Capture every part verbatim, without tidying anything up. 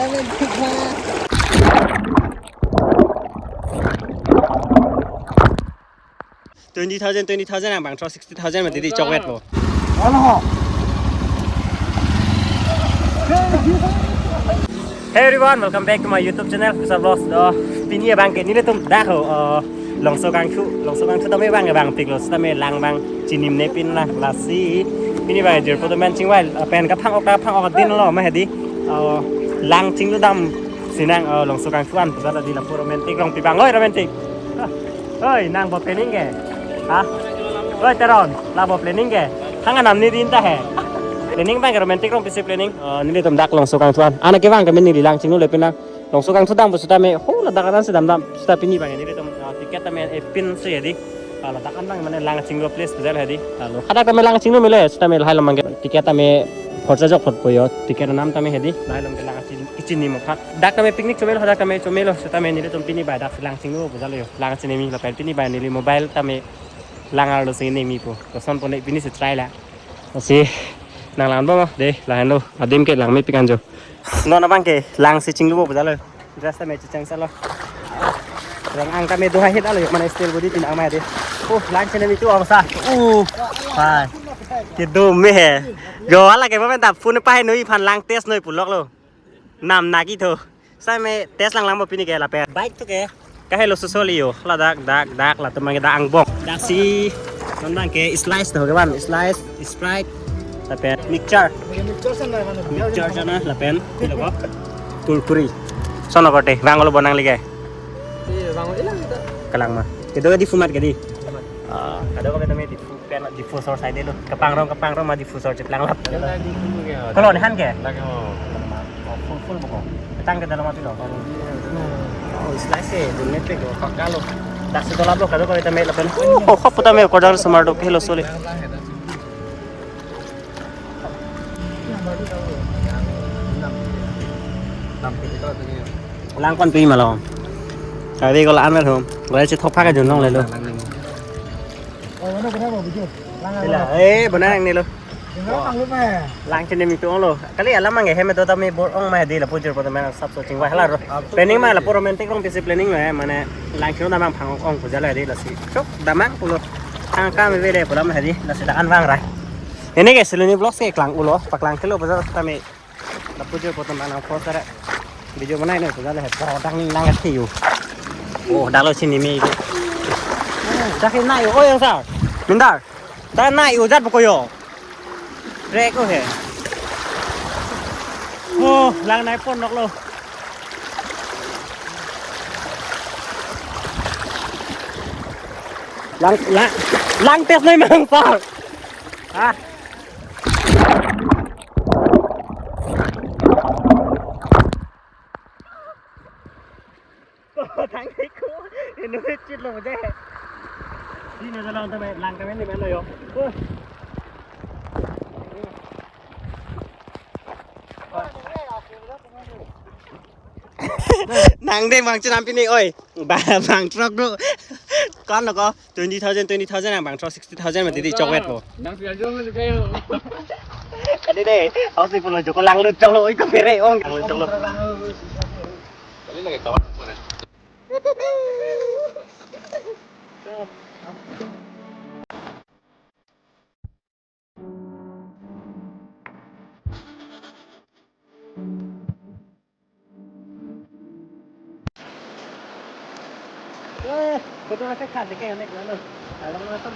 Twenty thousand, twenty thousand ang bang, throw sixty thousand mati di chocolate po. Hey everyone, welcome back to my YouTube channel, Futsal Vlogs. Do, pini abang ke nelitum dak ho, uh, Longso Kangthu, Longso Kangthu tame abang, abang piklo, tame lang abang chinimne pin lang, lasi. Pini abang jirpo to men chingvai, uh, pen kaphang-ok, kaphang-ok din lo, ma hedi. Uh, lang chinglu dam sinang, uh, Longso Kangthu an, pu la di lapu romantic rong pibang, oi romantic. Ah, oi, nang bo planning ke? Ha? Oi Teron, la bo planning ke? Hang anam ni din ta he. Planning abang ke romantic rong pisi planning. Uh, nelitum dak Longso Kangthu an. Anak kevang kami neli lang chinglu le pin lang. Longso Kangthu dam pu seta me, ho ladak anan si dam dam. Seta pini abang nelitum, ah, ticket tame, eh, pin si hedi. Ah, ladak an abang mane lang chinglu place pu jal hedi. Alo, hadak tame lang chinglu mele, seta me lahai lam abang ke. Ticket tame khorcha jok phot po yo. Ticket nam tame hedi. Lahai lam ke lang ching, kichinimkha. Dak tame picnic chomelo, hadak tame chomelo. Seta me nelitum pini abang dak lang chinglu pu jal yo. Lang chinimi lapen pini abang neli mobile tame lang arlo si nimi po. Koson po ne pini si try la. Si nang lang bo mo, de, lahenlo, adim ke lang mepik an jo. Non abang ke, lang si chinglu bo pu jalo. Dress tame chichang salo. Reng ang tame do hahit alo, mane steel body tin ang ma de. Oh, lang chinimi tu ong sa. Uh, hai. Kedo me he. Yo, hala ke bo men ta phone pa he noi aphan lang test noi pulok lo. Nam naki tho. Sai me test lang lang bo pini ke lapen. Bike to ke. Kahelo sosoli yo. Ladak, dak, dak, latum abang ke dak angbong. Dak si non abang ke slice to ke ban. Slice, Sprite, lapen mixture. Mixture sana, lapen. Pilo ko? Kurkure. Sono korte, bang lo bonang like. Iya, bang lo ilang kita. Kelang ma. Kedo di format ke di. Ah, kado ko tame di. Pen Diphu sor side lo. Kapangrong, kapangrong ma Diphu sor cheplang lap. Kalau nihan ke? Lagi mau. Oh, full, full boko. Petang ke dalam api lo. Oh, slice eh, dunia pe ko, pakka lo. Dak si tola blo kado ko tame lapen. Oh, kok puta me kodar semar do ke lo sole. Lang kon pi malo. Kari ko la an hom. Rai si thopha ka junong le lo. Oh, mana pernah mau video? Lang, sila, lang. Eh, benar yang ni lo. Tinggal lang lu meh. Lang chinimi tu lo. Kali alam ang hem do tame bor ong ma di lapu jir poto mana sap so chingvai hala ro. Planning ma lapu romantic rong pisi planning lo he, mane lang chino damang phang ong pu jalo di lasi. Chok damang pulo. Ang kam vele pulo ma di lasi dak an vang rai. Ini ke Siloni Vlogs ke klang ulo, paklang kelo pu jalo tame. Lapu jir poto mana force ra. Video banai noi pu jalo he. Pro dang ni lang ke yo. Oh, dalo chinimi. Dak na yo, oh, yang sa. Mindar. Dak na yo jat boko yo. Rek o he. Oh, lang nai pon nok lo. Lang, lang, lang test noi mang sa. Ah. Thang ko, inu chit lo de. Di na lang tame, lang tame ni melo yo. Oh. Nang de mang chinam pini oi. Ba bang truck do. Kon lo ko twenty thousand, twenty thousand ang bang truck sixty thousand ma di di chocolate po. Nang si ajo mo kayo. Kadi de, ako si pulo joko lang lut chok lo oi ko pere ong. Lang lut chok lo. Kali lagi kawan. Eh, betul rasa khas ke nek lo. Kalau mana tu.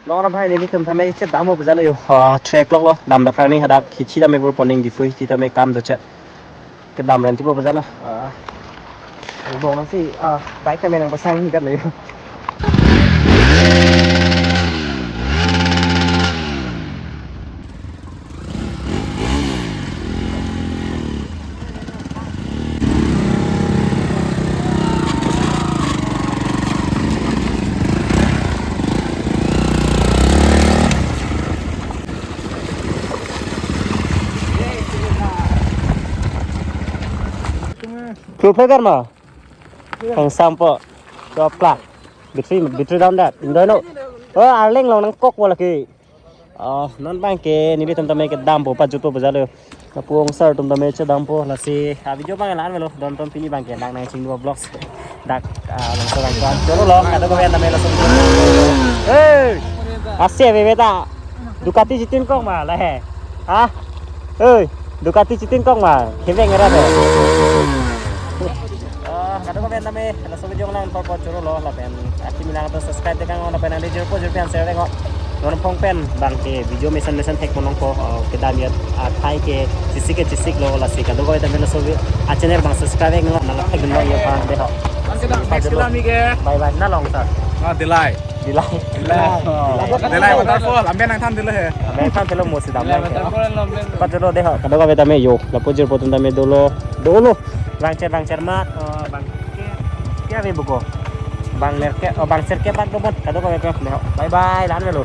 Long ra bhai, nelitum tame chedampo pu jalo yo. Ah, three o'clock lo, dam dak rani hadak, hichi tame pur poning Diphu, hichi tame kam dochet. Kedam ran tipo pu jalo. Ah, bong nang si, ah, bike tame nangpasang hi kan lo yo. Klophe karma? Kangsampo. Chop klak. Battery, battery down dat. Indoi no. Oh, arleng long nangkokpo lake. Oh, non abang ke nelitum tame kedampo, pajutpo pu jalo. Lapu angsar atum tame chedampo, lasi, ah, video abang la-an melo, don atum pini abang ke dak nangchinglu vlogs. Dak, ah, langsung langsung. Cholo lo, kadokave tame langsung. Hey! Ase ave beta. Ducati chitin kok ma la he. Ha? Hey, Ducati chitin kok ma. Keveng era de. Ah, kadokave tame, laso video lang por por choro lo, lapen akimi lang to subscribe tekang, lapen ang di jero po jero pen share tekang. Non phong pen abang ke video mesen mesen thek ponong po, oh, kedam ya, ah, thai ke chisik ke chisik lo, lasi kadokave tame laso vi-, ah, channel abang subscribe tekang, nang thek dun lo ya pan de ho. Bang ke dak next kita mi ke. Bye bye, na long sir. Ah, Dillai. Dillai. Dillai. Dillai. Dillai waterfall, amben nangthan dilo he. Amben nangthan dilo mo si dam. Dillai lang ke. Waterfall lo amben. Pajutlo de ho. Kadokave tame yo, lapu jirpo atum tame dolo. Dolo. Bangcher bangcher mat, oh, bang ke. Ke ave buko. Bang ner ke, oh, bangcher ke bak dobon. Kadokave ke de ho. Bye bye, la-an melo.